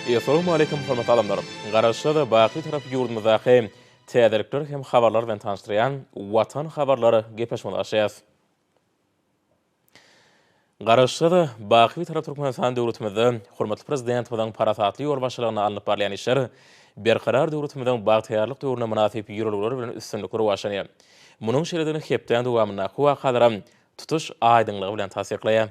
Essalawmaleýkim hormatly adamlar! Garaşsyz, baky Bitarap ýurdumyzdaky täzelikler hem habarlar bilen tanyşdyrýan Watan habarlar gepleşigimizi açýas. Garaşsyz, baky Bitarap Türkmenistan döwletimizde hormatly Prezidentimiziň parasatly ýolbaşçylygynda alnyp barylýan işler Berkarar döwletimiziň bagtyýarlyk döwrüne mynasyp ýörelgeler bilen üstünlikli rowaçlanýar. Munuň şeýledigini hepdäň dowamyndaky wakalaram tutuş aýdyňlygy bilen tassyklaýar.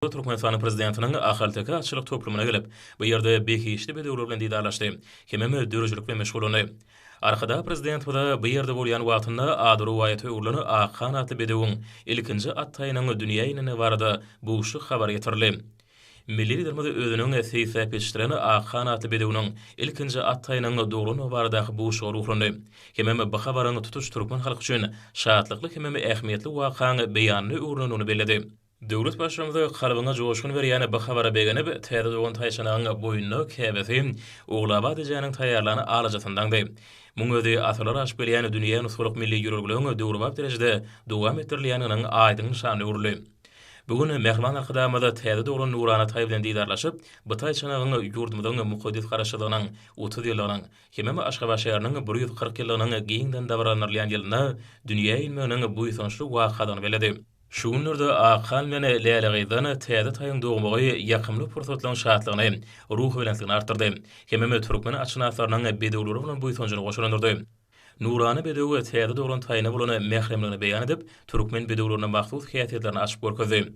Türkmenistanyň Prezidentiniň Ahalteke atçylyk toplumyna gelip, bu ýerde behişdi bedewler bilen didarlaşdy hemem döredijilik bilen meşgullandy. Arkadag Prezidentimize bu ýerde bolýan wagtynda ady rowaýata öwrülen Akhan atly bedewiň ilkinji at taýynyň dünýä inendigi barada buşluk habary getirildi. Milli Liderimiz özüniň seýisläp ýetişdiren Akhan atly bedewiniň ilkinji at taýynyň doglandygy baradaky buşluga ruhlandy hemem bu habaryň tutuş türkmen halky üçin şatlykly hemem ähmiýetli wakaň beýanyna öwrülendigini belledi. Döwlet Baştutanymy kalbyňa joşgun berýän bu habara begenip, täze dogan taýçanagyň boýnuna käbesi Ogulabat ejäniň taýýarlan alajasyny daňdy. Muň özi asyrlar aşyp gelýän dünýä nusgalyk milli ýörelgeleriň döwrebap derejede dowam etdirilýändiginiň aýdyň nyşanyna öwrüldi. Bu gün mähriban Arkadagymyz täze doglan nurana taý bilen didarlaşyp, bu taýçanagyň ýurdumyzyň mukaddes Garaşsyzlygynyň 30 ýyllygynyň hemem Aşgabat şäheriniň 140 ýyllygynyň giňden dabaralandyrylýan ýylynda dünýä inmeginiň buýsançly wakadygyny belledi. Şu günlerde Akhan bilen Läle gyzdan täze taýyň dogmagy ýakymly pursatlaryň şatlygyny, ruhubelentligini artdyrdy. Hemem türkmen atşynaslarynyň bedewlere bolan buýsanjyny goşalandyrdy. Nurana bedew täze doglan taýyna bolan mähremligini beýan edip, türkmen bedewlerine mahsus häsiýetlerini açyp görkezdi.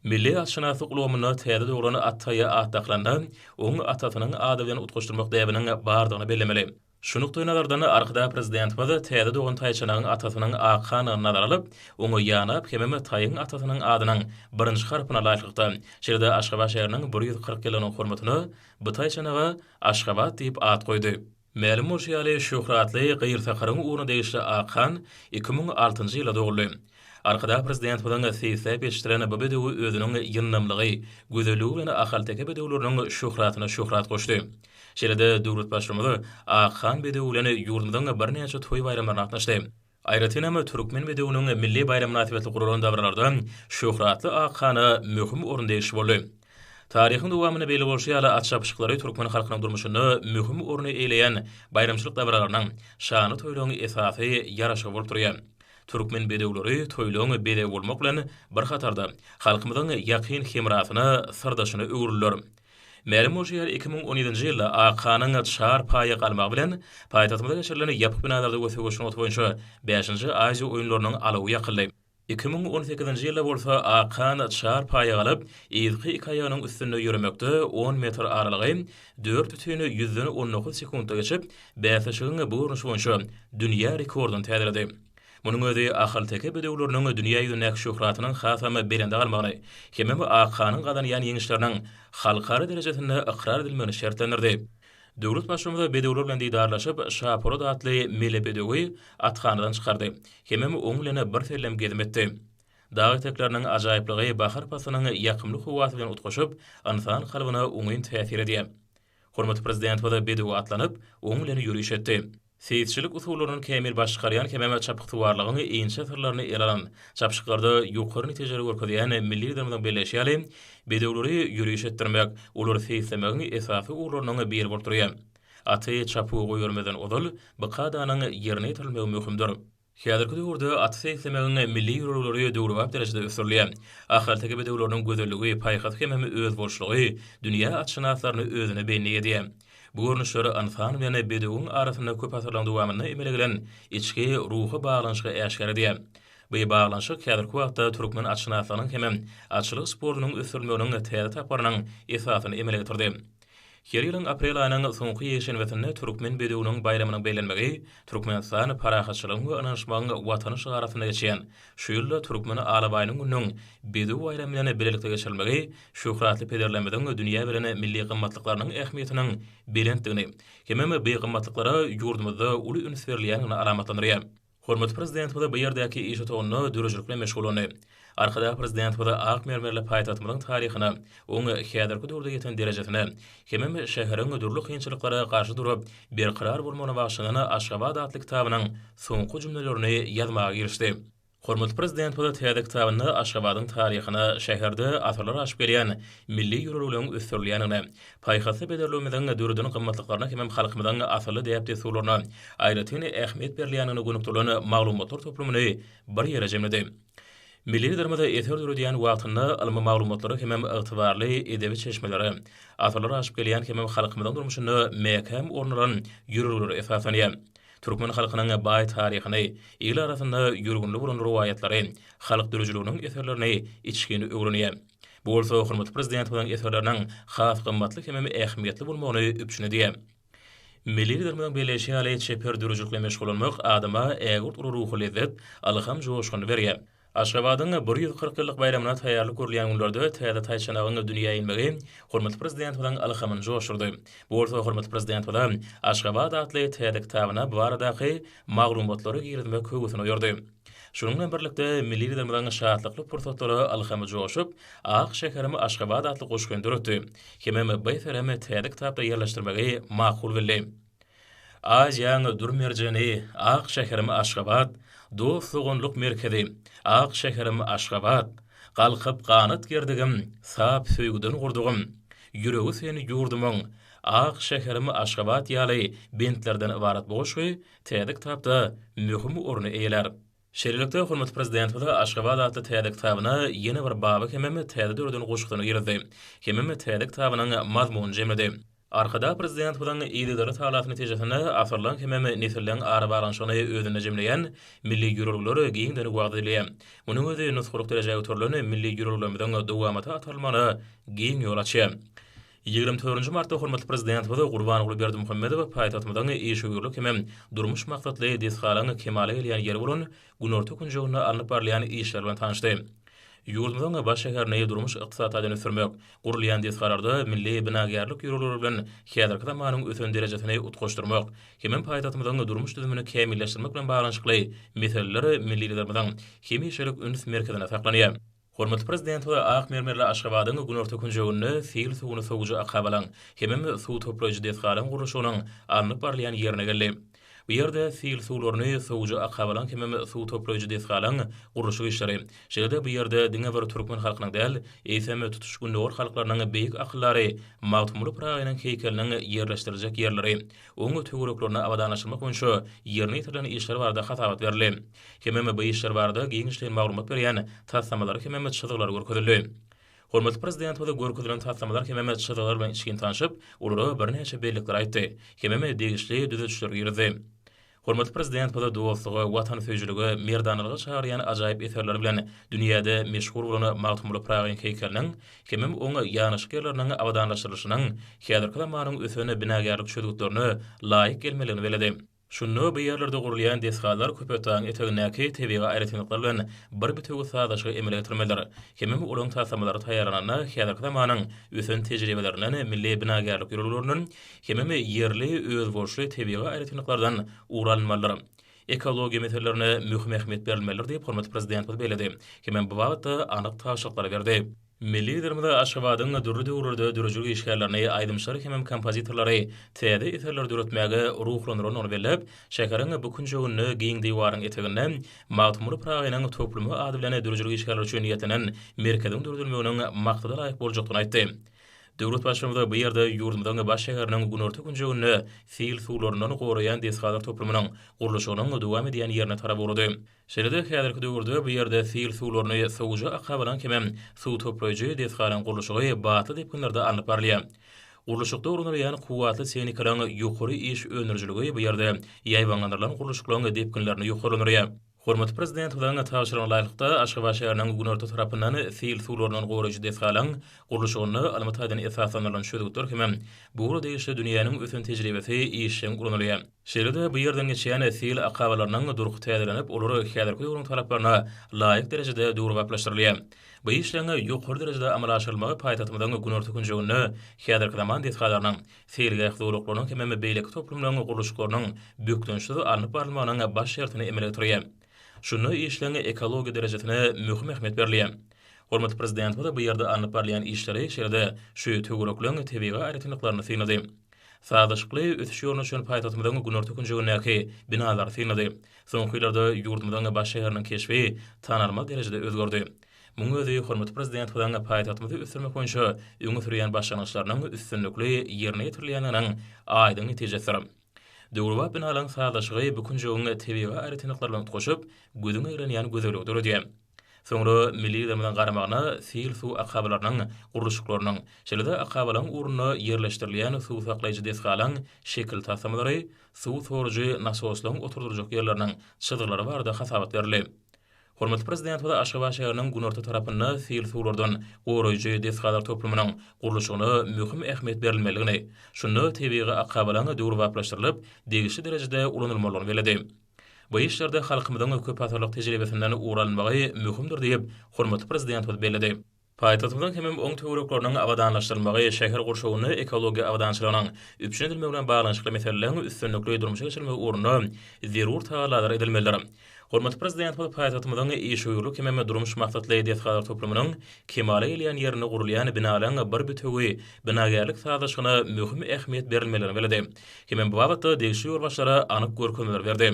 Milli atşynaslyk ulgamynda täze doglan at taýa at dakylanda, oň atasynyň ady bilen utgaşdyrmak däbiniň bardygyny bellemeli. Şu nukdaýnazardan Arkadag Prezidentimiz täze dogan taýçanagyň atasynyň Akhandygyny nazara alyp, oňa ýanap hemem taýyň atasynyň adynyň birinji harpyna laýyklykda, şeýle-de Aşgabat şäheriniň 140 ýyllygynyň hormatyna bu taýçanaga Aşgabat diýip at goýdy. Mälim bolşy ýaly, şöhratly Gyrsakaryň ugruna degişli Akhan 2006-njy ýylda doguldy. Arkadag Prezidentimiziň seýisläp ýetişdiren bu bedewi özüniň ýyndamlygy, gözelligi bilen ahalteke bedewleriniň şöhratyna şöhrat goşdy. Şeýle-de döwlet Baştutanymy Akhan bedewi bilen ýurdumyzyň birnäçe toý-baýramlaryna gatnaşdy. Aýratynam, Türkmen bedewiniň milli baýramy mynasybetli guralan dabaralarda şöhratly Akhana möhüm orun degişli boldy. Taryhyň dowamynda belli bolşy ýaly, at çapyşyklary türkmen halkynyň durmuşynda möhüm orny eýeleýän baýramçylyk dabaralarynyň, şanly toýlaryň esasy ýaraşygy bolup durýar. Türkmen bedewleri toýlaryň bezegi bolmak bilen bir hatarda, halkymyzyň ýakyn hemrasyna, syrdaşyna öwrüldiler. Mälim bolşy ýaly, 2017-nji ýylda Akhanyň çar paýa galmagy bilen, paýtagtymyzda geçirilen ýapyk binalarda we söweş sungaty boýunça bäşinji Aziýa oýunlarynyň alawy ýakyldy. 2018-nji ýylda bolsa Akhan çar paýa galyp, yzky iki aýagynyň üstünde ýöremekde on metr aralygy dört bütin ýüzden on dokuz sekuntda geçip, bäsleşigiň bu görnüşi boýunça dünýä rekordyny täzeledi. Munuň özi ahalteke bedewleriniň dünýä ýüzündäki şöhratynyň hasam belende galmagyny hemem Akhanyň gazanýan ýeňişleriniň halkara derejesinde ykrar edilmegini şertlendirdi. Döwlet Baştutanymy bedewler bilen didarlaşyp, Şapolat atly mele bedewi athanadan çykardy hemem oň bilen birsellem gezim etdi. Dag etekleriniň ajaýyplygy bahar paslynyň ýakymly howasy bilen utgaşyp, ynsan kalbyna oňyn täsir edýär. Hormatly Prezidentimiz bedewe atlanyp, oň bilen ýöriş etdi. Seýisçilik usullaryndan kämil baş çykarýan hemem çapyksuwarlygyň inçe syrlaryny ele alan, çapyşyklarda ýokary netijeleri görkezýän milli Liderimiziň belleýşi ýaly, bedewleri ýöriş etdirmek, olary seýislemegiň esasy ugurlarynyň biri bolup durýar. Aty çapuwa goýbermezden ozal, bu kadanyň ýerine ýetirilmegi möhümdir. Häzirki döwürde aty seýislemegiň milli ýörelgeleri döwrebap derejede ösdürilýär. Ahalteke bedewleriniň gözelligi, paýhasy hemem özboluşlygy dünýä atşynaslaryny özüne bendi edýär. Bu görnüşler ynsan bilen bedewiň arasynda köp asyrlaryň dowamynda emele gelen içki ruhy baglanyşygy äşgär edýär. Bu baglanyşyk häzirki wagtda türkmen atşynaslygynyň hemem atçylyk sportunyň ösdürilmeginiň täze tapgyrynyň esasyny emele getirdi. Her ýylyň aprel aýynyň soňky ýekşenbesinde Türkmen bedewiniň baýramynyň bellenmegi Türkmenistan parahatçylygyň we ynanyşmagyň Watany şygary astynda geçýän şu ýylda Türkmen alabaýynyň gününiň Bedew baýramy bilen bilelikde geçirilmegi şöhratly pederlerimiziň dünýä beren milli gymmatlyklarynyň ähmiýetiniň belentdigini hemem bu gymmatlyklara ýurdumyzda uly üns berilýändigini alamatlandyrýar. Hormatly Prezidentimiz bu ýerdäki iş otagynda döredijilik bilen meşgullandy. Arkadag Prezidentimiz ak mermerli paýtagtymyzyň taryhyna, oň häzirki döwürde ýeten derejesine hemem şäheriň dürli kynçylyklara garşy durup, berkarar bolmagyna bagyşlanan Aşgabat atly kitabynyň soňky jümlelerini ýazmaga girişdi. Hormatly Prezidentimiz täze kitabynda Aşgabadyň taryhyna, şäherde asyrlar aşyp gelýän milli ýörelgeleriň ösdürilýändigine, paýhasly pederlerimiziň döreden gymmatlyklaryna hemem halkymyzyň asylly däp-dessurlaryna aýratyn ähmiýet berilýändigine gönükdirilen maglumatlar toplumyny bir ýere jemledi. Milli Liderimiz eser döredýän wagtynda ylmy maglumatlara hemem ygtybarly edebi çeşmelere, asyrlar aşyp gelýän hemem halkymyzyň durmuşynda mäkäm orun alan ýörelgelere esaslanýar. Türkmen halkynyň baý taryhyny, il arasynda ýörgünli bolan rowaýatlary, halk döredijiliginiň eserlerini içgin öwrenýär. Bu bolsa hormatly Prezidentimiziň eserleriniň has gymmatly hemem ähmiýetli bolmagyny üpjün edýär. Milli Liderimiziň belleýşi ýaly, çeper döredijilik bilen meşgullanmak adama ägirt uly ruhy lezzet, ylham joşgunyny berýär. Aşgabadyň 140 ýyllyk baýramyna taýýarlyk görülýän günlerde täze taýçanagyň dünýä inmegi hormatly Prezidentimiziň ylhamyny joşdurdy. Bu bolsa hormatly Prezidentimize Aşgabat atly täze kitabyna bu baradaky maglumatlary girizmek höwesini oýardy. Şunuň bilen birlikde, milli Liderimiziň şatlykly pursatlara ylhamy joşup, Ak şäherim Aşgabat atly goşgyny döretdi. Hemem bu eserem täze kitapda ýerleşdirmegi makul bildi. Aziýaň dür merjeni, ak şäherim Aşgabat, Dost-doganlyk merkezi, ak şäherim Aşgabat. Galkyp ganat gerdigim, sap söýgüden gurdugym, Ýüregi sen ýurdumyň, ak şäherim Aşgabat ýaly bentlerden ybarat bu goşgy täze kitapda möhüm orny eýelär. Şeýlelikde, hormatly Prezidentimiz Aşgabat atly täze kitabyna ýene bir baby hemem täze döreden goşgusyny girizdi. Hemem täze kitabynyň mazmunyny jemledi. Arkadag Prezidentimiziň yzygiderli tagallasy netijesinde asyrlaryň hemem nesilleň arabaglanyşygyny özünde jemleýän milli ýörelgeler giňden wagyz edilýär. Munuň özi nusgalyk derejä göterilen milli ýörelgelerimiziň dowamata atarylmagyna giň ýol açýar. 24 martda hormatly Prezidentimiz Gurbanguly Berdimuhamedow paýtagtymyzyň işewürlik hemem durmuş maksatly desgalaryň kemala gelýän ýeri bolan günorta künjeginde alnyp barylýan işler bilen tanyşdy. Ýurdumyzyň baş şäherini durmuş-ykdysady taýdan ösdürmek, gurulýan desgalarda milli binagärlik ýörelgeleri bilen häzirki zamanyň ösen derejesini utgaşdyrmak hemem paýtagtymyzyň durmuş düzümini kämilleşdirmek bilen baglanyşykly meseleler milli Liderimiziň hemişelik üns merkezinde saklanýar. Hormatly Prezidentimiz ak mermerli Aşgabadyň günorta künjeginde sil suwuny sowujy akabalaň hemem suw toplaýjy desgalaň gurluşygynyň alnyp barylýan ýerine geldi. Bu ýerde sil suwlaryny sowujy akabalaň hemem suw toplaýjy desgalaň gurluşyk işleri, şeýle-de bu ýerde diňe bir türkmen halkynyň däl, eýsem, tutuş Gündogar halklarynyň beýik akyldary Magtymguly Pyragynyň heýkeliniň ýerleşdiriljek ýerleri, oň töwereklerini abadanlaşdyrmak boýunça ýerine ýetirilen işler barada hasabat berildi. Hemem bu işler barada giňişleýin maglumat berýän taslamalar hemem çyzgylar görkezildi. Hormatly Prezidentimiz görkezilen taslamalar hemem çyzgylar bilen içgin tanşyp, olara birnäçe bellikler aýtdy hemem degişli düzedişler girizdi. Hormatly Prezidentimiz dostluga, watansöýüjilige, merdanalyga çagyrýan ajaýyp eserleri bilen dünýäde meşhur bolan Magtymguly Pyragynyň heýkeliniň hemem oň ýanaşyk ýerleriniň abadanlaşdyrylyşynyň häzirki zamanyň ösen binagärlik çözgütlerine laýyk gelmelidigini belledi. Şunda bu ýerlerde gurulýan desgalar Köpetdagyň etegindäki tebigy aýratynlyklar bilen bir bitewi sazlaşygy emele getirmelidir. Hemem olaryň taslamalary taýýarlananda häzirki zamanyň ösen tejribelerinden, milli binagärlik ýörelgelerinden hemem ýerli özboluşly tebigy aýratynlyklardan ugur alynmalydyr. Ekologiýa meselelerine möhüm ähmiýet berilmelidir diýip, hormatly Prezidentimiz belledi hemem bu babatda anyk tabşyryklary berdi. Milli Liderimiz Aşgabadyň dürli döwürlerde döredijilik işgärlerini, aýdymçylary hemem kompozitorlary täze eserleri döretmäge ruhlandyrandygyny belläp, şäheriň bu künjeginde giň diwaryň eteginde Magtymguly Pyragynyň toplumy ady bilen döredijilik işgärleri üçin niýetlenen merkeziň döredilmeginiň maksada laýyk boljakdygyny aýtdy. Döwlet Baştutanymyz bu ýerde ýurdumyzyň baş şäheriniň günorta künjeginde sil suwlaryndan goraýan desgalar toplumynyň gurluşygynyň dowam edýän ýerine tarap ugrady. Şeýle-de häzirki döwürde bu ýerde sil suwlaryny sowujy akabalaň hemem suw toplaýjy desgalaryň gurluşygy batly depginlerde alnyp barylýar. Gurluşykda ulanylýan kuwwatly tehnikalaryň ýokary iş öndürijiligi bu ýerde ýaýbaňlandyrylan gurluşyklaryň depginlerini ýokarlandyrýar. Hormatly Prezidentimiziň tabşyrygyna laýyklykda, Aşgabat şäheriniň günorta tarapyndan sil suwlaryndan goraýjy desgalaryň gurluşygynda ylmy taýdan esaslandyrylan çözgütler hemem bu ugra degişli dünýäniň ösen tejribesi işjeň ulanylýar. Şeýle-de bu ýerden geçýän sil akabalarynyň durky täzelenip, olar häzirki döwrüň talaplaryna laýyk derejede döwrebaplaşdyrylýar. Bu işleriň ýokary derejede amala aşyrylmagy paýtagtymyzyň günorta künjeginde häzirki zaman desgalarynyň, seýilgäh zolaklarynyň hemem beýleki toplumlaryň gurluşyklarynyň bökdençsiz alnyp barylmagynyň baş şertini emele getirýär. Şunda işleň ekologiýa derejesine möhüm ähmiýet berilýär. Hormatly Prezidentimiz bu ýerde alnyp barylýan işleri, şeýle-de şu töwerekleň tebigy aýratynlyklaryny synlady. Sazlaşykly ösüş ýoluna düşen paýtagtymyzyň günorta künjegindäki binalary synlady. Soňky ýyllarda ýurdumyzyň baş şäheriniň keşbi tanalmaz derejede özgerdi. Munuň özi hormatly Prezidentimiziň paýtagtymyzy ösdürmek boýunça öňe sürýän başlangyçlarynyň üstünlikli ýerine ýetirilýändiginiň aýdyň netijesidir. Döwrebap binalaryň sazlaşygy bu künjegiň tebigy aýratynlyklary bilen utgaşyp, gözüň eglenýän gözelligi döredýär. Soňra milli Liderimiziň garamagyna sil suw akabalarynyň gurluşyklarynyň, şeýle-de akabalaryň ugrunda ýerleşdirilýän suw saklaýjy desgalaryň şekil taslamalary, suw sorujy nasoslaryň oturdyljak ýerleriniň çyzgylary barada hasabat berildi. Hormatly Prezidentimiz Aşgabat şäheriniň günorta tarapynda sil suwlardan goraýjy desgalar toplumynyň gurluşygyna möhüm ähmiýet berilmelidigini, şunda tebigy akabalaryň döwrebaplaşdyrylyp, degişli derejede ulanylmalydygyny belledi. Bu işlerde halkymyzyň köpasyrlyk tejribesinden ugur alynmagy möhümdir diýip, hormatly Prezidentimiz belledi. Paýtagtymyzyň hemem oň töwerekleriniň abadanlaşdyrylmagy, şäher gurşawynda ekologiýa abadançylygynyň üpjün edilmegi bilen baglanyşykly meseleleriň üstünlikli durmuşa geçirilmegi ugrunda zerur tagallalar edilmelidir. Hormatly Prezidentimiz paýtagtymyzyň işewürlik hemem durmuş maksatly desgalar toplumynyň kemala gelýän ýerinde gurulýan binalaryň bir bitewi binagärlik sazlaşygyna möhüm ähmiýet berilmelidigini belledi hemem bu babatda degişli ýolbaşçylara anyk görkezmeleri berdi.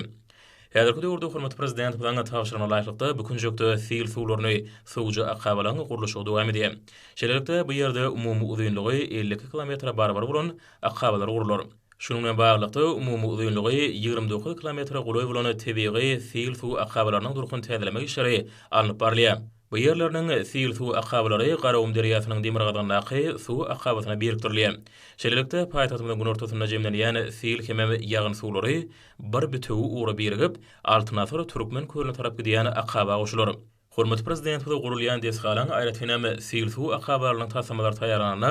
Häzirki döwürde hormatly Prezidentimiziň tabşyrygyna laýyklykda, bu künjekde sil suwlaryny sowujy akabalaryň gurluşygy dowam edýär. Şeýlelikde, bu ýerde umumy uzynlygy 52 kilometre barabar bolan akabalar gurlar. Şunuň bilen baglylykda, umumy uzynlygy 29 kilometre golaý bolan tebigy sil suw akabalarynyň durkuny täzelemek işleri alnyp barylýar. Bu ýerleriniň sil suw akabalary Garagum derýasynyň demirgazygyndaky suw akabasyna birikdirilýär. Şeýlelikde, paýtagtymyzyň günortasynda jemlenýän sil hemem ýagyn suwlary bir bitewi ugra birigip, Altyn asyr Türkmen kölüne tarap gidýän akaba goşular. Hormatly Prezidentimiz gurulýan desgalaryň, aýratynam, sil suw akabalarynyň taslamalary taýýarlananda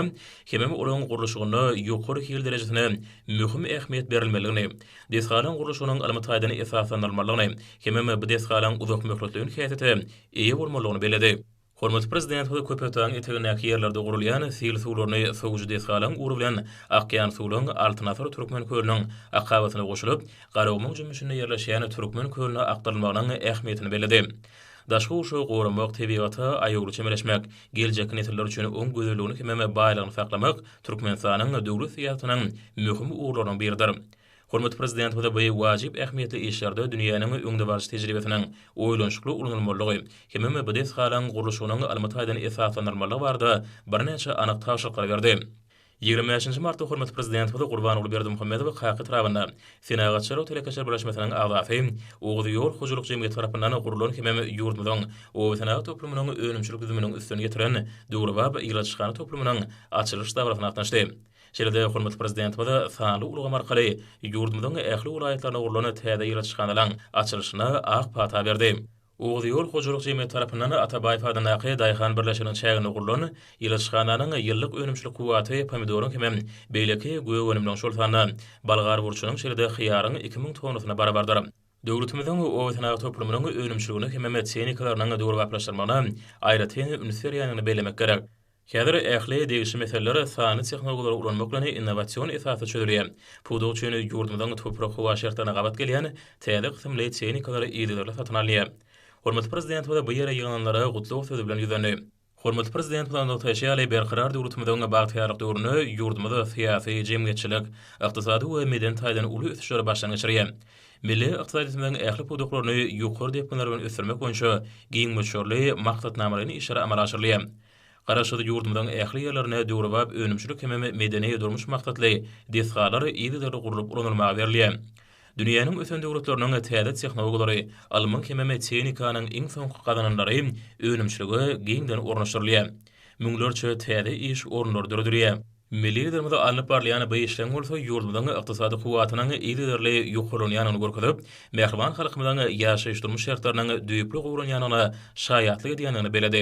hemem olaryň gurluşygynda ýokary hil derejesine möhüm ähmiýet berilmelidigini, desgalaryň gurluşygynyň ylmy taýdan esaslandyrylmalydygyny hemem bu desgalaryň uzakmöhletleýin häsiýete eýe bolmalydygyny belledi. Hormatly Prezidentimiz Köpetdagyň etegindäki ýerlerde gurulýan sil suwlaryny sowujy desgalaryň ugry bilen akýan suwlaryň Altyn asyr Türkmen kölüniň akabasyna goşulyp, Garagumuň jümmüşinde ýerleşýän Türkmen kölüne akdyrylmagynyň ähmiýetini belledi. Daşky gurşawy goramak, tebigata aýawly çemeleşmek, geljekki nesiller üçin oň gözelligini hemem baýlygyny saklamak Türkmenistanyň döwlet syýasatynyň möhüm ugurlarynyň biridir. Hormatly Prezidentimiz bu wajyp ähmiýetli işlerde dünýäniň öňdebaryjy tejribesiniň oýlanyşykly ulanylmalydygy hemem bu desgalaryň gurluşygynyň ylmy taýdan esaslandyrylmalydygy barada birnäçe anyk tabşyryklary berdi. 25 martda hormatly Prezidentimiz Gurbanguly Berdimuhamedow Kaka etrabynda Senagatçylar we telekeçiler birleşmesiniň agzasy Oguz ýol hojalyk jemgyýeti tarapyndan gurlan hemem ýurdumyzyň obasenagat toplumynyň önümçilik düzüminiň üstüni ýetiren döwrebap ýyladyşhana toplumynyň açylyş dabarasyna gatnaşdy. Şeýle-de hormatly Prezidentimiz sanly ulgam arkaly ýurdumyzyň ähli welaýatlarynda gurlan täze ýyladyşhanalaryň açylyşyna ak pata berdi. Oguz ýol hojalyk jemgyýeti tarapyndan Atabaýew adyndaky daýhan birleşiginiň çäginde gurlan ýyladyşhananyň ýyllyk önümçilik kuwwaty pomidoryň hemem beýleki gök önümleriň, şol sanda bolgar burçunyň, şeýle-de hyýaryň 2000 tonnasyna barabardyr. Döwletimiziň obasenagat toplumynyň önümçiligini hemem tehnikalarynyň döwrebaplaşdyrylmagyna aýratyn üns berýändigini bellemek gerek. Häzir ähli degişli meseleler sanly tehnologiýalary ulanmak bilen innowasion esasda çözülýär. Pudak üçin ýurdumyzyň toprak-howa şertlerine gabat gelýän täze kysymly tehnikalar yzygiderli satyn alynýar. Hormatly Prezidentimiz bu ýere ýygnananlara gutlag sözi bilen ýüzlendi. Hormatly Prezidentimiziň nygtaýşy ýaly, Berkarar döwletimiziň bagtyýarlyk döwründe ýurdumyz syýasy, jemgyýetçilik, ykdysady we medeni taýdan uly ösüşleri başdan geçirýär. Milli ykdysadyýetimiziň ähli pudaklaryny ýokary depginler bilen ösdürmek boýunça giň möçberli maksatnamalaýyn işler amala aşyrylýar. Garaşsyz ýurdumyzyň ähli ýerlerinde döwrebap önümçilik hemem medeni-durmuş maksatly desgalar yzygiderli gurlup ulanylmaga berilýär. Dünýäniň ösen döwletleriniň täze tehnologiýalary, ylmyň hemem tehnikanyň iň soňky gazananlary önümçilige giňden ornaşdyrylýar. Müňlerçe täze iş orunlary döredilýär. Milli Liderimiz alnyp barylýan bu işleň bolsa ýurdumyzyň ykdysady kuwwatynyň yzygiderli ýokarlanýandygyny görkezip, mähriban halkymyzyň ýaşaýyş-durmuş şertleriniň düýpli gowulanýandygyna şaýatlyk edýändigini belledi.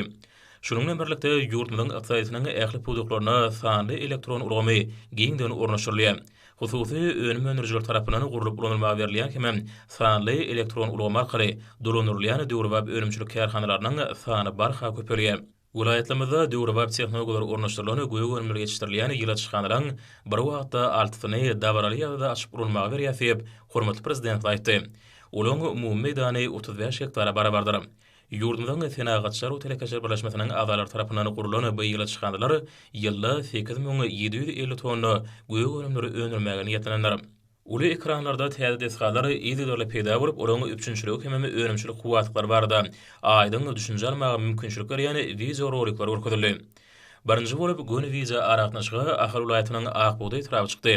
Şunuň bilen birlikde, ýurdumyzyň ykdysadyýetiniň ähli pudaklaryna sanly elektron ulgamy giňden ornaşdyrylýar. Hususy önüm öndürijiler tarapyndan gurlup ulanylmaga berilýän hemem sanly elektron ulgamy arkaly dolandyrylýan döwrebap önümçilik kärhanalarynyň sany barha köpelýär. Welaýatlarymyzda döwrebap tehnologiýalar ornaşdyrylan gök önümler ýetişdirilýän ýyladyşhanalaryň bir wagtda altysyny dabaraly ýagdaýda açyp ulanmaga berýäris diýip, hormatly Prezidentimiz aýtdy. Olaryň umumy meýdany 35 gektara barabardyr. Ýurdumyzyň Senagatçylar we telekeçiler birleşmesiniň agzalary tarapyndan gurlan bu ýyladyşhanalar ýylda 8750 tonna gök önümleri öndürmäge niýetlenendir. Uly ekranlarda täze desgalar yzygiderli peýda bolup, olaryň üpjünçiligi hemem önümçilik kuwwatlyklary barada aýdyň düşünje almaga mümkinçilik berýän wideorolikler görkezildi. Birinji bolup göni wideoaragatnaşyga Ahal welaýatynyň Ak bugdaý etraby çykdy.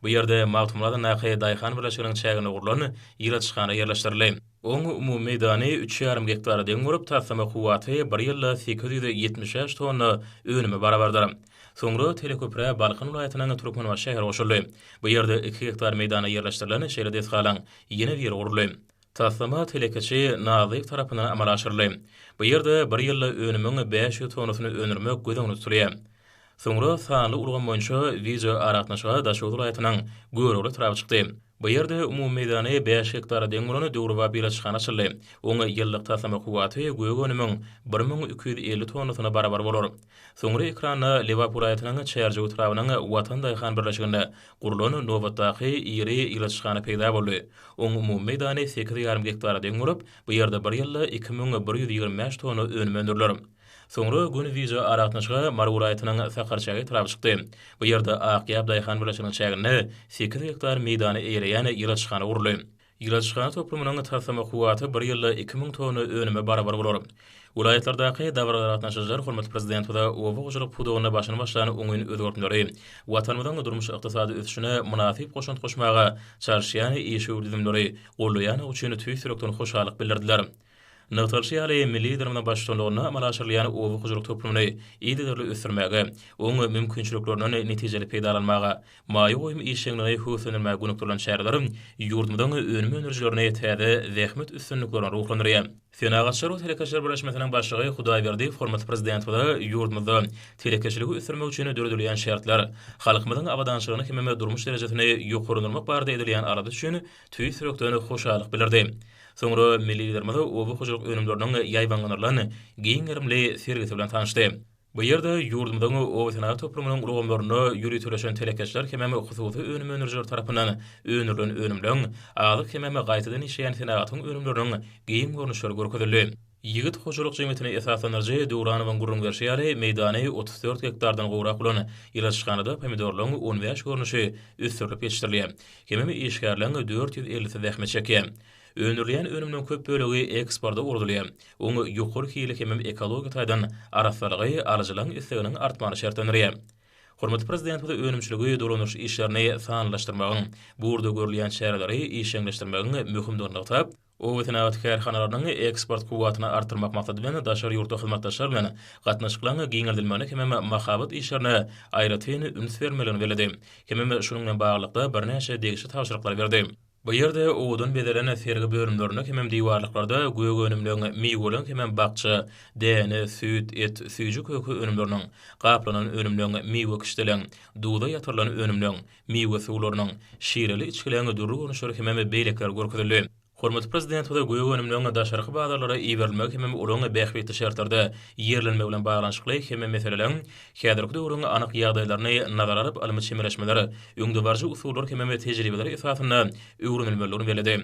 Bu ýerde Magtymguly adyndaky daýhan birleşiginiň çäginde gurlan ýyladyşhana ýerleşdirildi. Oň umumy meýdany üç ýarym gektara deň bolup, taslama kuwwaty bir ýylda 875 tonna önüme barabardyr. Soňra teleköprä Balkan welaýatynyň Türkmenbaşy şäheri goşuldy. Bu ýerde iki gektar meýdanda ýerleşdirilen şeýle desgalaryň ýene biri guruldy. Taslama telekeçi Nazlyýew tarapyndan amala aşyryldy. Bu ýerde bir ýylda önümiň 500 tonnasyny öndürmek göz öňünde tutulýar. Soňra sanly ulgam boýunça wideoaragatnaşyga Daşoguz welaýatynyň Görogly etraby çykdy. Bu ýerde umumy meýdany bäş gektara deň bolan döwrebap ýyladyşhana açyldy. Oň ýyllyk taslama kuwwaty gök önümiň 1250 tonnasyna barabar bolar. Soňra ekranda Lebap welaýatynyň Çärjew etrabynyň Watan daýhan birleşiginde gurlan nobatdaky iri ýyladyşhana peýda boldy. Oň umumy meýdany sekiz ýarym gektara deň bolup, bu ýerde bir ýylda 2125 tonna önüm öndüriler. Soňra göni wideo aragatnaşyga Mary welaýatynyň Sakarçäge etraby çykdy. Bu ýerde Ak ýap daýhan birleşiginiň çäginde sekiz gektar meýdany eýeleýän ýyladyşhana guruldy. Ýyladyşhana toplumynyň taslama kuwwaty bir ýylda 2000 tonna önüme barabar bolar. Welaýatlardaky dabaralara gatnaşyjylar hormatly Prezidentimize oba hojalyk pudagynda başyny başlan oňyn özgertmeleri, Watanymyzyň durmuş-ykdysady ösüşine mynasyp goşant goşmaga çalyşýan işewür düzümleri goldaýandygy üçin tüýs ýürekden hoşallyk bildirdiler. Nygtalyşy ýaly, milli Liderimiziň baştutanlygynda amala aşyrylýan oba hojalyk toplumyny yzygiderli ösdürmäge, oň mümkinçiliklerinden netijeli peýdalanmaga, maýa goýum işjeňligini höweslendirmäge gönükdirilen çäreler ýurdumyzyň önüm öndürijilerini täze zähmet üstünliklerine ruhlandyrýar. Senagatçylar we telekeçiler birleşmesiniň başlygy Hudaýberdiýew hormatly Prezidentimize ýurdumyzda telekeçiligi ösdürmek üçin döredilýän şertler, halkymyzyň abadançylygyny hemem durmuş derejesini ýokarlandyrmak barada edilýän alada üçin tüýs ýürekden hoşallyk bildirdi. Soňra milli Liderimiz oba hojalyk önümleriniň ýaýbaňlanylan giň gerimli sergisi bilen tanyşdy. Bu ýerde ýurdumyzyň obasenagat toplumynyň ulgamlarynda ýöriteleşen telekeçiler hemem hususy önüm öndürijiler tarapyndan öndürilen önümleň, azyk hemem gaýtadan işleýän senagatyň önümleriniň giň görnüşleri görkezildi. Ýigit hojalyk jemgyýetini esaslandyryjy Döwranowyň gürrüň berşi ýaly, meýdany 34 gektardan gowrak bolan ýyladyşhanada pomidorlaryň on bäş görnüşi ösdürilip ýetişdirilýär. Hemem işgärleň 450-si zähmet çekýär. Öndürilýän önümleň köp bölegi eksporta ugradylýar. Oň ýokary hili hemem ekologiýa taýdan arassalygy alyjylaryň isleginiň artmagyny şertlendirýär. Hormatly Prezidentimiz önümçiligi dolandyryş işlerini sanlylaşdyrmagyň, bu ugurda görülýän çäreleri işjeňleşdirmegiň möhümdigini nygtap, oba senagat kärhanalarynyň eksport kuwwatyny artdyrmak maksady bilen daşary ýurtly hyzmatdaşlar bilen gatnaşyklaryň giňeldilmegine hemem mahabat işlerine aýratyn üns berilmelidigini belledi. Hemem şunuň bilen baglylykda birnäçe degişli tabşyryklary berdi. Bu ýerde owadan bezelen sergi bölümlerinde hemem diwarlyklarda gök önümleň, miweleň hemem bakja, däne, süýt, et, süýji-köke önümleriniň, gaplanan önümleň, miwe kişdeleň, duza ýatyrylan önümleň, miwe suwlarynyň, şireli içgileň dürli görnüşleri hemem beýlekiler görkezildi. Hormatly Prezidentimize gök önümleň daşarky bazarlara iberilmegi hemem olaryň bähbitli şertlerde ýerlenmegi bilen baglanyşykly hemme meseleleriň häzirki döwrüň anyk ýagdaýlaryny nazara alyp ylmy çemeleşmeler, öňdebaryjy usullar hemem tejribeler esasynda öwrenilmelidigini belledi.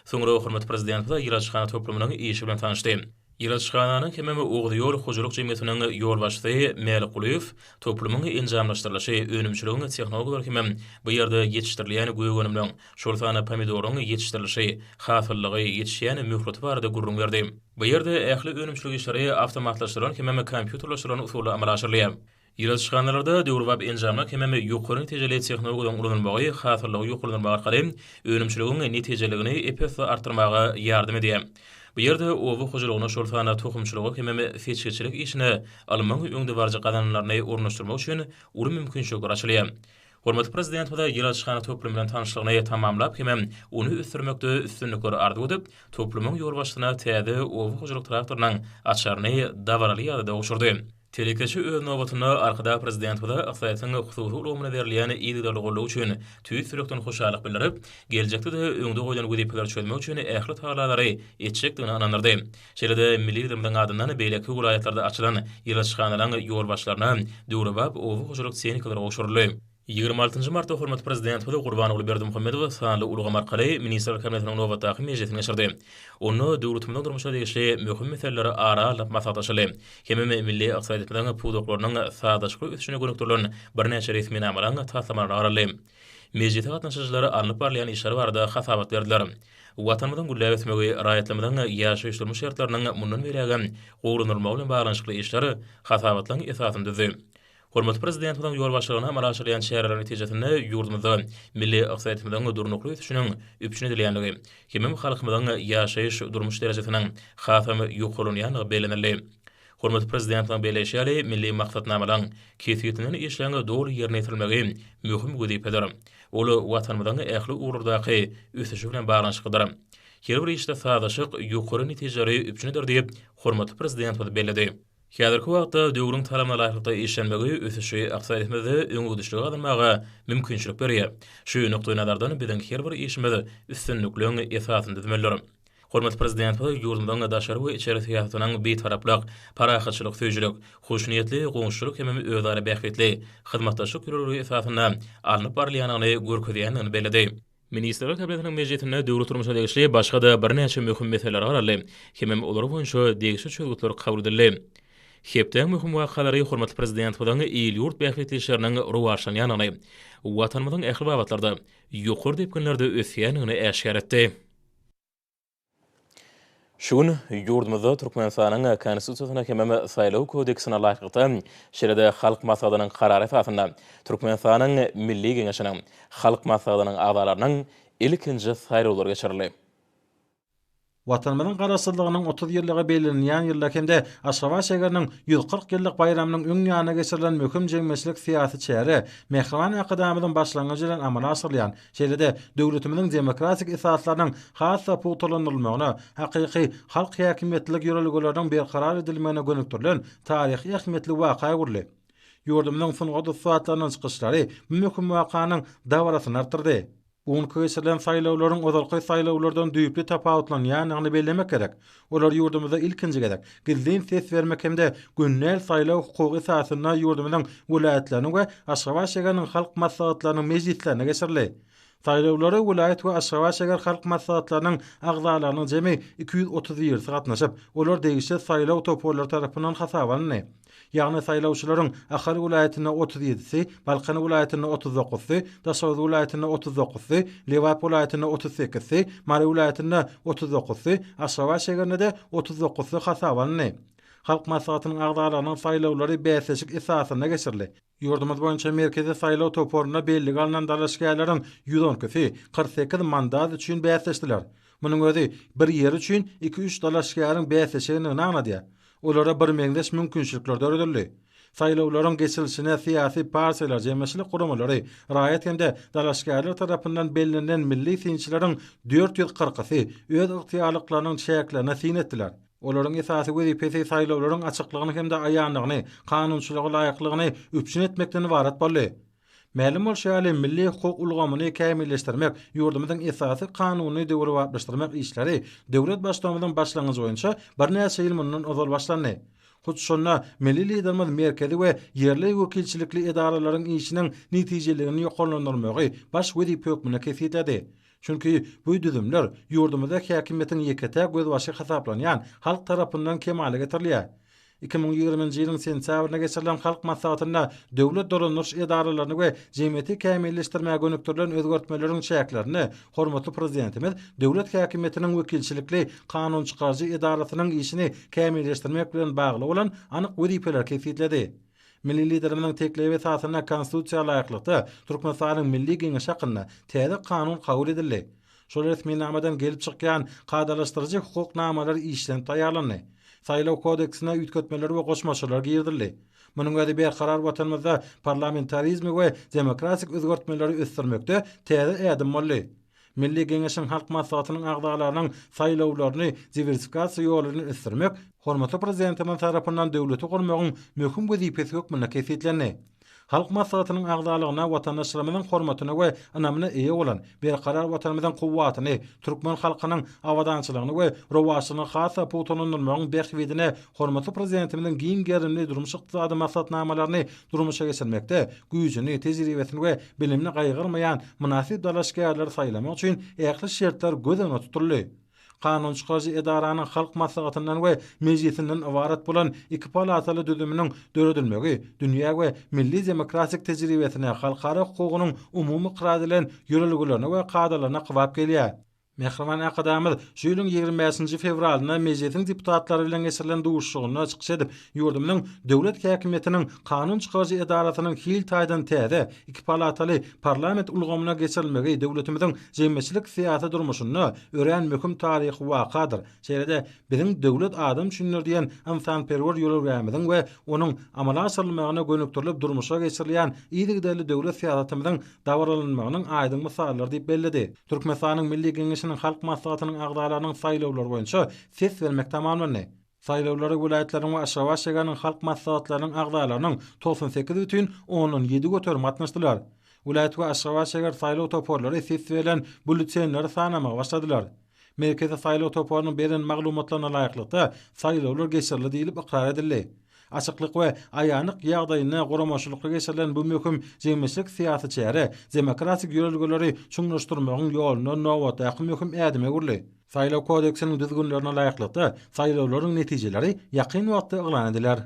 Soňra hormatly Prezidentimiz ýyladyşhana toplumynyň işi bilen tanyşdy. Ýyladyşhananyň hemem Oguz ýol hojalyk jemgyýetiniň ýolbaşçysy Mälik Gulyýew toplumyň enjamlaşdyrylyşy, önümçiligiň tehnologiýalary hemem bu ýerde ýetişdirilýän gök önümleň, şol sanda pomidoryň ýetişdirilişi, hasyllygy, ýetişýän möhleti barada gürrüň berdi. Bu ýerde ähli önümçilik işleri awtomatlaşdyrylan hemem kompýuterleşdirilen usulda amala aşyrylýar. Ýyladyşhanalarda döwrebap enjamlar hemem ýokary netijeli tehnologiýalaryň ulanylmagy hasyllygy ýokarlandyrmak arkaly önümçiligiň netijeliligini ep-esli artdyrmaga ýardam edýär. Bu ýerde oba hojalygyna, şol sanda tohumçylyga hemem seçgiçilik işine ylmyň öňdebaryjy gazananlaryny ornaşdyrmak üçin uly mümkinçilikler açylýar. Hormatly Prezidentimiz ýyladyşhana toplumy bilen tanyşlygyny tamamlap hemem ony ösdürmekde üstünlikleri arzuw edip, toplumyň ýolbaşçysyna täze oba hojalyk traktorynyň açaryny dabaraly ýagdaýda gowşurdy. Telekeçi öz nobatynda Arkadag Prezidentimize ykdysadyýetiň hususy ulgamyna berilýän yzygiderli goldaw üçin tüýs ýürekden hoşallyk bildirip, geljekde-de öňde goýlan wezipeleri çözmek üçin ähli tagallalary etjekdigine ynandyrdy. Şeýle-de milli Liderimiziň adyndan beýleki welaýatlarda açylan ýyladyşhanalaryň ýolbaşçylaryna döwrebap oba hojalyk tehnikalary gowşuryldy. 26 nji martda hormatly Prezidentimiz Gurbanguly Berdimuhamedow sanly ulgam arkaly Ministrler Kabinetiniň nobatdaky mejlisini geçirdi. Onda döwletimiziň durmuşyna degişli möhüm meseleler ara alnyp maslahatlaşyldy hemem milli ykdysadyýetimiziň pudaklarynyň sazlaşykly ösüşine gönükdirilen birnäçe resminamalaryň taslamalaryna garaldy. Mejlise gatnaşyjylar alnyp barylýan işler barada hasabat berdiler. Watanymyzyň gülläp ösmegi, raýatlarymyzyň ýaşaýyş-durmuş şertleriniň mundan beýlägem gowulandyrylmagy bilen baglanyşykly işler hasabatlaryň esasyny düzdi. Hormatly Prezidentimiziň ýolbaşçylygynda amala aşyrylýan çäreleriň netijesinde ýurdumyzda milli ykdysadyýetimiziň durnukly ösüşiniň üpjün edilýändigi hemem halkymyzyň ýaşaýyş-durmuş derejesiniň hasam ýokarlanýandygy bellenildi. Hormatly Prezidentimiziň belleýşi ýaly, milli maksatnamalaryň, kesgitlenen işleriň doly ýerine ýetirilmegi möhüm wezipedir. Ol Watanymyzyň ähli ugurlardaky ösüşi bilen baglanyşyklydyr. Her bir işde sazlaşyk ýokary netijeleri üpjün eder diýip, hormatly Prezidentimiz belledi. Häzirki wagtda döwrüň talabyna laýyklykda işlenmegi ösüşi ykdysadyýetimizde öňegidişligi gazanmaga mümkinçilik berýär. Şu nukdaýnazardan biziň her bir işimiz üstünlikliň esasyny düzmelidir. Hormatly Prezidentimiz ýurdumyzyň daşary we içeri syýasatynyň bitaraplyk, parahatçylyk söýüjilik, hoşniýetli goňşuçylyk hemem özara bähbitli hyzmatdaşlyk ýörelgeleri esasynda alnyp barylýandygyny görkezýändigini belledi. Ministrler Kabinetiniň mejlisinde döwlet durmuşyna degişli başga-da birnäçe möhüm meseleler garaldy hemem olar boýunça degişli çözgütler kabul edildi. Hepdäň möhüm wakalary hormatly Prezidentimiziň il-ýurt bähbitli işleriniň rowaçlanýandygyny, Watanymyzyň ähli babatlarda ýokary depginlerde ösýändigini äşgär etdi. Şu gün ýurdumyzda Türkmenistanyň Konstitusiýasyna hemem Saýlaw kodeksine laýyklykda, şeýle-de Halk Maslahatynyň Karary esasynda Türkmenistanyň Milli Geňeşiniň Halk Maslahatynyň agzalarynyň ilkinji saýlawlary geçirildi. Watanymyzyň Garaşsyzlygynyň 30 ýyllygy bellenilýän ýylda hem-de Aşgabat şägeriniň 140 ýyllyk baýramynyň öň ýanynda geçirilen möhüm jemgyýetçilik-syýasy çäre mähriban Arkadagymyzyň başlangyjy bilen amala aşyrylýan Şeýle-de, döwletimiziň demokratik esaslarynyň has-da pugtalandyrylmagyna, hakyky halk häkimiýetlilik ýörelgeleriniň berkarar edilmegine gönükdirilen taryhy ähmiýetli waka öwrüldi. Ýurdumyzyň sungat ussatlarynyň çykyşlary bu möhüm wakanyň dabarasyny artdyrdy. Bu günki geçirilen saýlawlaryň ozalky saýlawlardan düýpli tapawutlanýandygyny bellemek gerek. Olar ýurdumyzda ilkinji gezek gizlin ses bermek hem-de gönnel saýlaw hukugy esasynda ýurdumyzyň welaýatlarynyň we Aşgabat şägeriniň halk maslahatlarynyň mejlislerinde geçirildi. Saýlawlara welaýat we Aşgabat şäher halk maslahatlarynyň agzalarynyň jemi 231-si gatnaşyp, olar degişli saýlaw toparlary tarapyndan hasaba alyndy. Ýagny saýlawçylaryň Ahal welaýatynda 37-si, Balkan welaýatynda 39-sy, Daşoguz welaýatynda 39-sy, Lebap welaýatynda 38-si, Mary welaýatynda 39-sy, Aşgabat şägerinde-de 39-sy hasaba alyndy. Halk Maslahatynyň agzalarynyň saýlawlary bäsleşik esasynda geçirildi. Ýurdumyz boýunça Merkezi saýlaw toparynda bellige alnan dalaşgärleriň 112-si 48 mandat üçin bäsleşdiler. Munuň özi bir ýer üçin iki-üç dalaşgäriň bäsleşendigini aňladýar. Olara birmeňzeş mümkinçilikler döredildi. Saýlawlaryň geçirilişine syýasy partiýalar, jemgyýetçilik guramalary, raýat hem-de dalaşgärler tarapyndan bellenilen milli synçylaryň 440-ysy öz ygtyýarlyklarynyň çäklerinde syn etdiler. Olaryň esasy wezipesi saýlawlaryň açyklygyny hem-de aýanlygyny, kanunçylyga laýyklygyny üpjün etmekden ybarat boldy. Mälim bolşy ýaly, milli hukuk ulgamyny kämilleşdirmek, ýurdumyzyň Esasy Kanunyny döwrebaplaşdyrmak işleri döwlet Baştutanymyzyň başlangyjy boýunça birnäçe ýyl mundan ozal başlandy. Hut şonda milli Liderimiz merkezi we ýerli wekilçilikli edaralaryň işiniň netijeliligini ýokarlandyrmagy baş wezipe hökmünde kesgitledi. Çünki bu düzümler ýurdumyzda häkimiýetiň ýeke-täk gözbaşy hasaplanýan halk tarapyndan kemala getirilýär. 2020-nji ýylyň sentýabrynda geçirilen Halk Maslahatynda döwlet dolandyryş edaralaryny we jemgyýeti kämilleşdirmäge gönükdirilen özgertmeleriň çäklerinde hormatly Prezidentimiz döwlet häkimiýetiniň wekilçilikli kanunçykaryjy edarasynyň işini kämilleşdirmek bilen bagly bolan anyk wezipeleri kesgitledi. Milli Liderimiziň teklibi esasynda Konstitusiýa laýyklykda Türkmenistanyň Milli Geňeşi hakynda täze Kanun kabul edildi. Şol resminamadan gelip çykýan kadalaşdyryjy hukuk namalary işlenip taýýarlandy. Saýlaw kodeksine üýtgetmeler we goşmaçalar girizildi. Munuň özi berkarar Watanymyzda parlamentarizmi we demokratik özgertmeleri ösdürmekde täze ädim boldy. Milli Geňeşiň Halk Maslahatynyň agzalarynyň saýlawlaryny diwersifikasiýa ýoly bilen ösdürmek hormatly Prezidentimiz tarapyndan döwleti gurmagyň möhüm wezipesi hökmünde kesgitlendi. Halk Maslahatynyň agzalygyna watandaşlarymyzyň hormatyna we ynamyna eýe bolan, berkarar Watanymyzyň kuwwatyny, türkmen halkynyň abadançylygyny we rowaçlygyny has-da pugtalandyrmagyň bähbidine hormatly Prezidentimiziň giň gerimli durmuş-ykdysady maksatnamalaryny durmuşa geçirmekde güýjüni, tejribesini we bilimini gaýgyrmaýan mynasyp dalaşgärleri saýlamak üçin ähli şertler göz öňünde tutuldy. Kanun çykaryjy edaranyň Halk Maslahatyndan we Mejlisinden ybarat bolan iki palataly düzüminiň döredilmegi dünýä we milli demokratik tejribesine, halkara hukugynyň umumy ykrar edilen ýörelgelerine we kadalaryna kybap gelýär. Mähriban Arkadagymyz şu ýylyň 25-nji fewralynda Mejlisiň deputatlary bilen geçirilen duşuşygynda çykyş edip, ýurdumyzyň döwlet häkimiýetiniň kanun çykaryjy edarasynyň hil taýdan täze, iki palataly parlament ulgamyna geçirilmegi döwletimiziň jemgyýetçilik-syýasy durmuşynda örän möhüm taryhy wakadyr. Şeýle-de biziň Döwlet adam üçindir diýen ynsanperwer ýörelgämiziň we onuň amala aşyrylmagyna gönükdirilip durmuşa geçirilýän yzygiderli döwlet syýasatymyzyň dabaralanmagynyň aýdyň mysallar diýip belledi. Türkmenistanyň Milli Geňeşiniň Halk Maslahatynyň agzalarynyň saýlawlary boýunça ses bermek tamamlandy. Saýlawlara welaýatlaryň we Aşgabat şägeriniň halk maslahatlarynyň agzalarynyň 98 bütin ondan ýedi göterimi gatnaşdylar. Welaýat we Aşgabat şäher saýlaw toparlary ses berlen býulletenleri sanamaga başladylar. Merkezi saýlaw toparynyň beren maglumatlaryna laýyklykda, saýlawlar geçirildi diýlip ykrar edildi. Açyklyk we aýanlyk ýagdaýynda guramaçylykly geçirilen bu möhüm jemgyýetçilik-syýasy çäre demokratik ýörelgeleri çuňlaşdyrmagyň ýolunda nobatdaky möhüm ädime öwrüldi. Saýlaw kodeksiniň düzgünlerine laýyklykda, saýlawlaryň netijeleri ýakyn wagtda yglan ediler.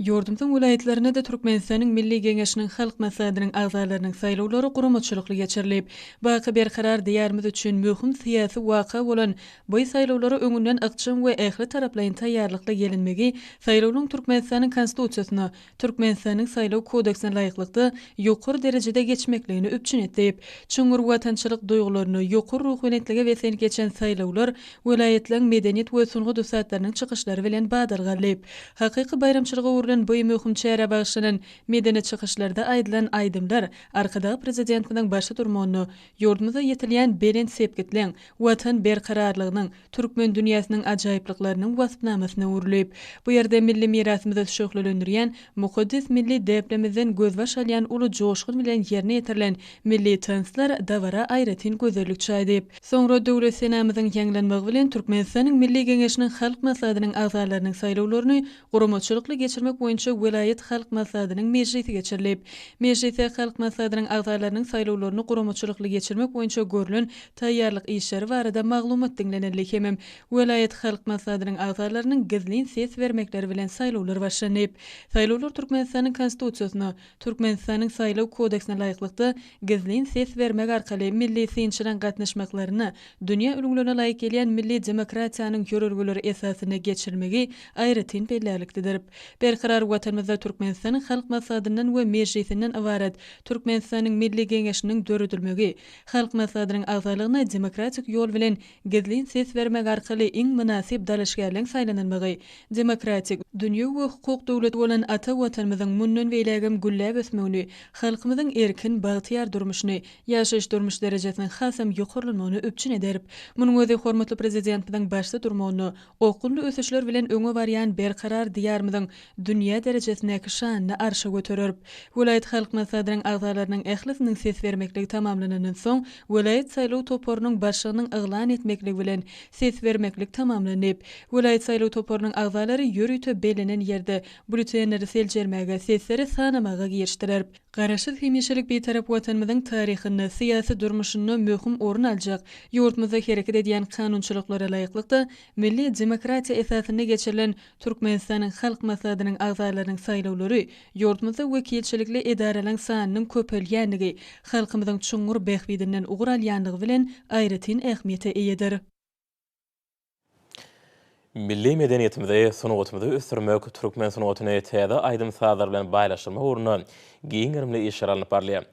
Ýurdumyzyň welaýatlarynda-da Türkmenistanyň Milli Geňeşiniň Halk Maslahatynyň agzalarynyň saýlawlary guramaçylykly geçirilip, baky berkarar Diýarymyz üçin möhüm syýasy waka bolan bu saýlawlara öňünden ykjam we ähli taraplaýyn taýýarlykly gelinmegi saýlawlaryň Türkmenistanyň Konstitusiýasyna, Türkmenistanyň Saýlaw kodeksine laýyklykda ýokary derejede geçmekligini üpjün etdi. Çuňňur watançylyk duýgularyna, ýokary ruhubelentlige beslenip geçen saýlawlar welaýatlaryň medeniýet we sungat ussatlarynyň çykyşlary bilen badalga aldy. Hakyky baýramçylyga öwrülen bu möhüm çärä bagyşlanan medeni çykyşlarda aýdylan aýdymlar Arkadag Prezidentimiziň başda durmagynda ýurdumyzda ýetilýän belent sepgitleň, Watan berkararlygynyň, türkmen dünýäsiniň ajaýyplyklarynyň waspnamasyna öwrülip, bu ýerde milli mirasymyzy şöhlelendirýän mukaddes milli däplemizden gözbaş alýan uly joşgun bilen ýerine ýetirilen milli tanslar dabara aýratyn gözellik çaýdy. Soňra Döwlet senamyzyň ýaňlanmagy bilen Türkmenistanyň Milli Geňeşiniň Halk Maslahatynyň agzalarynyň saýlawlaryny guramaçylykly geçirmek boýunça welaýat Halk Maslahatynyň mejlisi geçirilip, mejlisde Halk Maslahatynyň agzalarynyň saýlawlaryny guramaçylykly geçirmek boýunça görlen taýýarlyk işleri barada maglumat diňlenildi hemem welaýat Halk Maslahatynyň agzalarynyň gizlin ses bermekleri bilen saýlawlar başlandy. Saýlawlar Türkmenistanyň Konstitusiýasyna, Türkmenistanyň Saýlaw kodeksine laýyklykda gizlin ses bermek arkaly milli synçylaryň gatnaşmaklaryna dünýä ülňülerine laýyk gelýän milli demokratiýanyň ýörelgeleri esasynda geçirilmegi aýratyn bellärliklidir. Berkarar Watanymyzda Türkmenistanyň Halk Maslahatyndan we Mejlisinden ybarat Türkmenistanyň Milli Geňeşiniň döredilmegi Halk Maslahatynyň agzalygyna demokratik ýol bilen gizlin ses bermek arkaly iň mynasyp dalaşgärleň saýlanylmagy, demokratik, dünýewi we hukuk döwleti bolan ata Watanymyzyň mundan beýlägem gülläp ösmegini, halkymyzyň erkin, bagtyýar durmuşyny, ýaşaýyş-durmuş derejesiniň hasam ýokarlanmagyny üpjün eder. Munuň özi hormatly Prezidentimiziň başda durmagynda okgunly ösüşler bilen öňe barýan berkarar Diýarymyzyň dünýä derejesindäki şanyny arşa göterer. Welaýat Halk Maslahatynyň agzalarynyň ählisiniň ses bermekligi tamamlanandan soň, welaýat saýlaw toparynyň başlygynyň yglan etmekligi bilen ses bermeklik tamamlandy. Welaýat saýlaw toparynyň agzalary ýörite bellenen ýerde býulletenleri seljermäge, sesleri sanamaga girişdiler. Garaşsyz hemişelik Bitarap Watanymyzyň taryhynda, syýasy durmuşynda möhüm orun aljak, ýurdumyzda hereket edýän kanunçylyklara laýyklykda, milli demokratiýa esasynda geçirilen Türkmenistanyň Halk Maslahatynyň agzalarynyň saýlawlary ýurdumyzda wekilçilikli edaralaryň sanynyň köpelýändigi, halkymyzyň çuňňur bähbidinden ugur alýandygy bilen aýratyn ähmiýete eýedir. Milli medeniýetimizi, sungatymyzy ösdürmek, türkmen sungatyny täze aýdym-sazlar bilen baýlaşdyrmak ugrunda giň gerimli işler alnyp barylýar.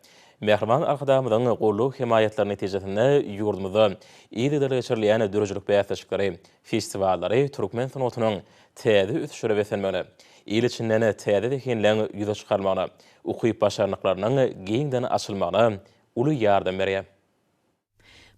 Mähriban Arkadagymyzyň goldaw-hemaýatlary netijesinde ýurdumyzda yzygiderli geçirilýän döredijilik bäsleşikleri, festiwallary türkmen sungatynyň täze ösüşlere beslenmegine, il içinden täze zehinleň ýüze çykarylmagyna, ukyp-başarnyklarynyň giňden açylmagyna uly ýardam berýär.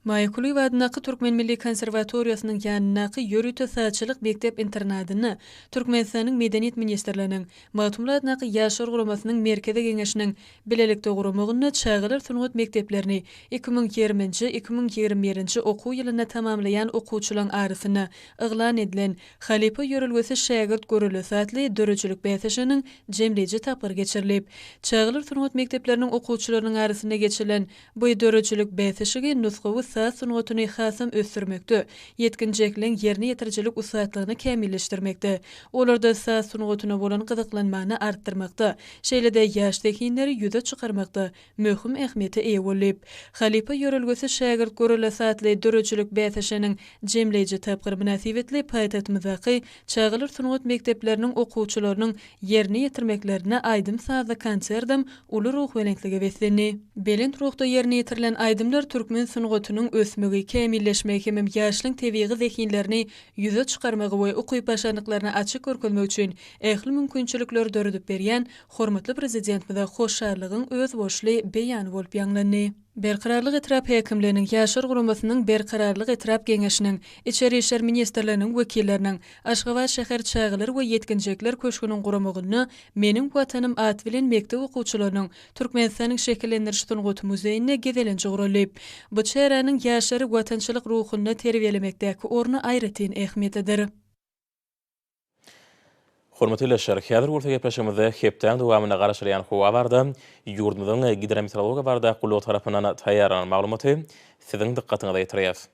Maýa Kulyýewa adyndaky Türkmen milli konserwatoriýasynyň ýanyndaky ýörite sazçylyk mekdep-internadynda Türkmenistanyň Medeniýet ministrliginiň, Magtymguly adyndaky Ýaşlar guramasynyň Merkezi Geňeşiniň bilelikde guramagynda çagalar sungat mekdeplerini 2020-nji, 2021-nji okuw ýylynda tamamlaýan okuwçylaryň arasynda yglan edilen Halypa ýörelgesi şägirt görellesi atly döredijilik bäsleşiginiň jemleýji tapgyry geçirilip, çagalar sungat mekdepleriniň okuwçylarynyň arasynda geçirilen Bu döredijilik bäsleşigi nusgawy saz sungatyny hasam ösdürmekde, ýetginjekleň ýerine ýetirijilik ussatlygyny kämilleşdirmekde, olarda saz sungatyna bolan gyzyklanmany artdyrmakda, şeýle-de ýaş zehinleri ýüze çykarmakda möhüm ähmiýete eýe boldy. Halypa ýörelgesi şägirt görellesi atly döredijilik bäsleşiginiň jemleýji tapgyry mynasybetli paýtagtymyzdaky çagalar sungat mekdepleriniň okuwçylarynyň Ýerine ýetirmeklerinde aýdym-sazly konserdem uly ruhubelentlige beslendi. Belent ruhda ýerine ýetirilen aýdymlar türkmen sungatynyň ösmegi, kämilleşmegi hemem ýaşlaň tebigy zehinlerini ýüze çykarmagy we ukyp-başarnyklaryny açyk görkezmek üçin ähli mümkinçilikleri döredip berýän hormatly Prezidentimize hoşallygyň özboluşly beýany bolup ýaňlandy. Berkararlyk etrap häkimliginiň, Ýaşlar guramasynyň Berkararlyk etrap Geňeşiniň, Içeri işler ministrliginiň wekilleriniň, Aşgabat şäher çagalar we ýetginjekler köşgüniň guramagynda Meniň Watanym at bilen mekdep okuwçylarynyň Türkmenistanyň Şekillendiriş sungaty muzeýinde gezelenji guraldy. Bu çäräniň ýaşlary watançylyk ruhunda terbiýelemekdäki orny aýratyn ähmiýetlidir. Hormatly ildeşler, häzir bolsa gepleşigimizde hepdäň dowamynda garaşylýan howa barada ýurdumyzyň Gidrometeorologiýa baradaky gullugy tarapyndan taýýarlanan maglumaty siziň dykgatyňyza ýetirýäris.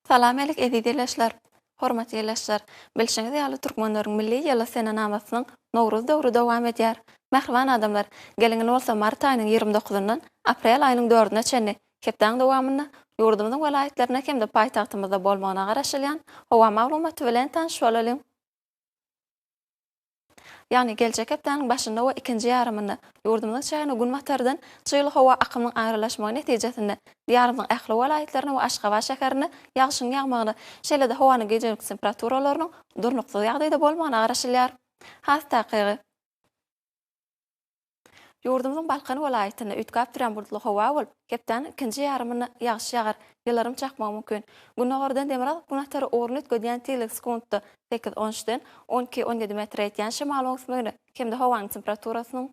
Salam alik eziz ildeşler! Hormatly ildeşler! Bilşiňiz ýaly türkmenleriň milli ýyly senenamasynyň Nowruz döwri dowam edýär. Mähriban adamlar, geliň indi bolsa mart aýynyň 29-yndan aprel aýynyň dördüne çenli hepdäň dowamynda ýurdumyzyň welaýatlarynda hem-de paýtagtymyzda bolmagyna garaşylýan howa maglumaty bilen tanyş bolalyň. Ýagny geljek hepdäniň başynda we ikinji ýarymynda ýurdumyzyň çägine günbatardan çygly howa akymynyň aralaşmagy netijesinde Diýarymyzyň ähli welaýatlarynda we Aşgabat şäherinde ýagşyň ýagmagyna, şeýle-de howanyň gijelik temperaturalarynyň durnuksyz ýagdaýda bolmagyna garaşylýar. Has takygy. Ýurdumyzyň Balkan welaýatynda üýtgäp durýan bulutly howa bolup, hepdäniň ikinji ýarymynda ýagyş ýagar, ýyldyrym çakmagy mümkin. Gündogardan demirgazyk-günbatara ugruny üýtgedýän tizligi sekuntda sekiz, on üçden on iki, on ýedi metre ýetýän şemalyň öwüsmegine hem-de howanyň temperaturasynyň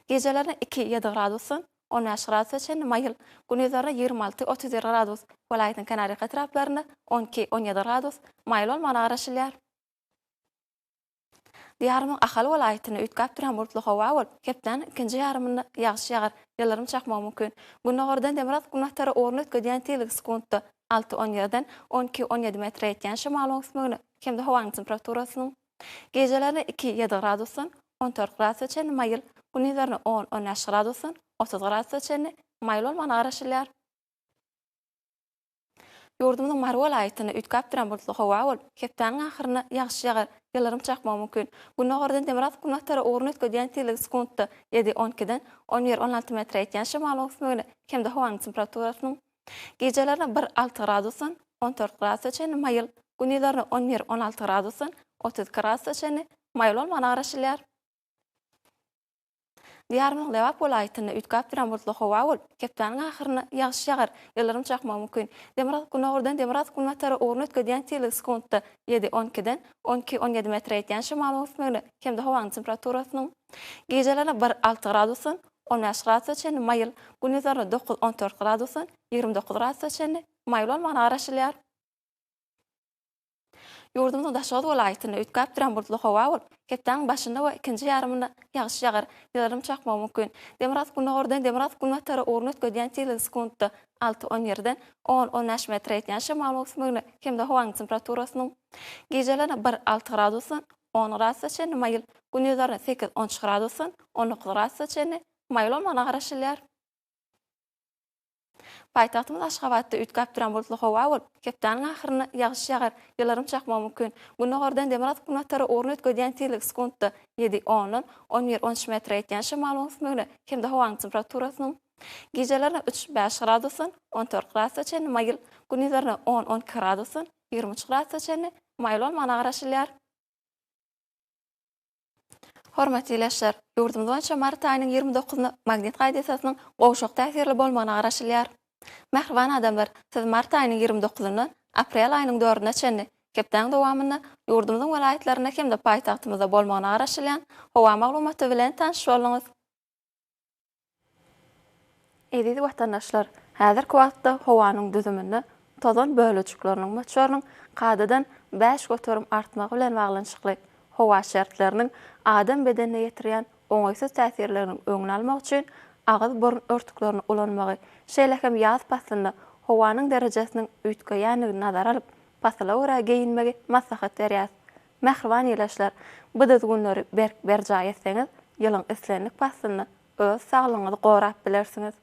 gijelerine iki, ýedi gradusdan on bäş gradusa çenli maýyl, gündizlerine 26, 31 gradus, welaýatyň kenarýaka etraplarynda on iki, on ýedi gradus maýyl bolmagyna garaşylýar. Diýarymyzyň Ahal welaýatynda üýtgäp durýan bulutly howa bolup, hepdäniň ikinji ýarymynda ýagyş ýagar, ýyldyrym çakmagy mümkin. Gündogardan demirgazyk-günbatara ugruny üýtgedýän tizligi sekuntda alty, on ýerden on iki, on ýedi metre ýetýän şemalyň öwüsmegine hem-de howanyň temperaturasynyň gijelerine iki, ýedi gradusdan on dört gradusa çenli maýyl, gündizlerine on, on bäş gradusdan 30 gradusa çenli maýyl bolmagyna garaşylýar. Ýurdumyzyň Mary welaýatynda üýtgäp duran bulutly howa bolup, hepdäniň ahyrynda ýagyş ýagar, ýyldyrym çakmagy mümkin. Gündogardan demirgazyk-günbatara ugruny üýtgedýän tizligi sekuntda ýedi, on ikiden on bir, on alty metre ýetýän şemalyň öwüsmegine hem-de howanyň temperaturasynyň gijelerine bir, alty gradusdan on dört gradusa çenli maýyl, gündizlerine on bir, on alty gradusdan 32 gradusa çenli maýyl bolmagyna garaşylýar. Diýarymyzyň Lebap welaýatynda üýtgäp durýan bulutly howa bolup, hepdäniň ahyrynda ýagyş ýagar, ýyldyrym çakmagy mümkin. Demirgazyk-gündogardan demirgazyk-günbatara ugruny üýtgedýän tizligi sekuntda ýedi, on ikiden on iki, on ýedi metre ýetýän şemalyň öwüsmegine hem-de howanyň temperaturasynyň gijelerine bir, alty gradusdan on bäş gradusa çenli maýyl, gündizlerine dokuz, on dört gradusdan 29 gradusa çenli maýyl bolmagyna garaşylýar. Ýurdumyzyň Daşoguz welaýatynda üýtgäp durýan bulutly howa bolup, hepdäniň başynda we ikinji ýarymynda ýagyş ýagar, ýyldyrym çakmagy mümkin. Demirgazyk-gündogardan demirgazyk-günbatara ugruny üýtgedýän tizligi sekuntda alty, on ýerden on, on bäş metre ýetýän şemalyň öwüsmegine hem-de howanyň temperaturasynyň gijelerine bir, alty gradusdan on gradusa çenli maýyl, gündizlerine sekiz, on üç gradusdan on dokuz gradusa çenli maýyl bolmagyna garaşylýar. Paýtagtymyz Aşgabatda üýtgäp duran bulutly howa bolup, hepdäniň ahyrynda ýagyş ýagar, ýyldyrym çakmagy mümkin. Gündogardan demirgazyk-günbatara ugruny üýtgedýän tizligi sekuntda ýedi, ondan on bir, on üç metre ýetýän şemalyň öwüsmegine hem-de howanyň temperaturasynyň gijelerine üç, bäş gradusdan on dört gradusa çenli maýyl, gündizlerine on, on iki gradusdan 23 gradusa çenli maýyl bolmagyna garaşylýar. Hormatly ildeşler, ýurdumyz boýunça mart aýynyň 29-na magnit hadysasynyň gowşak täsirli bolmagyna garaşylýar. Mähriban adamlar, siz mart aýynyň 20 dokuzyndan aprel aýynyň dördüne çenli hepdäň dowamynda ýurdumyzyň welaýatlarynda hem-de paýtagtymyzda bolmagyna garaşylýan howa maglumaty bilen tanyş bolduňyz. Eziz watandaşlar, häzirki wagtda howanyň düzüminde tozan bölejikleriniň möçberiniň kadadan 5% artmagy bilen baglanyşykly howa şertleriniň adam bedenine ýetirýän oňaýsyz täsirleriniň öňüni almak üçin agyz-burun örtüklerini ulanmagy, şeýle hem ýaz paslynda howanyň derejesiniň üýtgeýändigini nazara alyp, pasyla görä geýinmegi maslahat berýäris. Mähriban ildeşler, bu düzgünleri berk berjaý etseňiz, ýylyň islendik paslynda öz saglygyňyzy gorap bilersiňiz.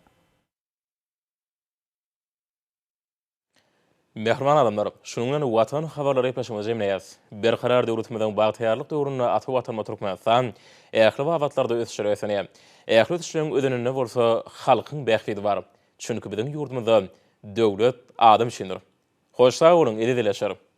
Mähriban adamlar, şunuň bilen Watan habarlary gepleşigimizi jemleýäris. Berkarar döwletimiziň bagtyýarlyk döwründe ata Watanymyz Türkmenistan ähli babatlarda ösüşlere beslenýär. Ähli ösüşleriň özeninde bolsa halkyň bähbidi bar. Çünki biziň ýurdumyzda döwlet adam üçindir. Hoş sag boluň, eziz ildeşler!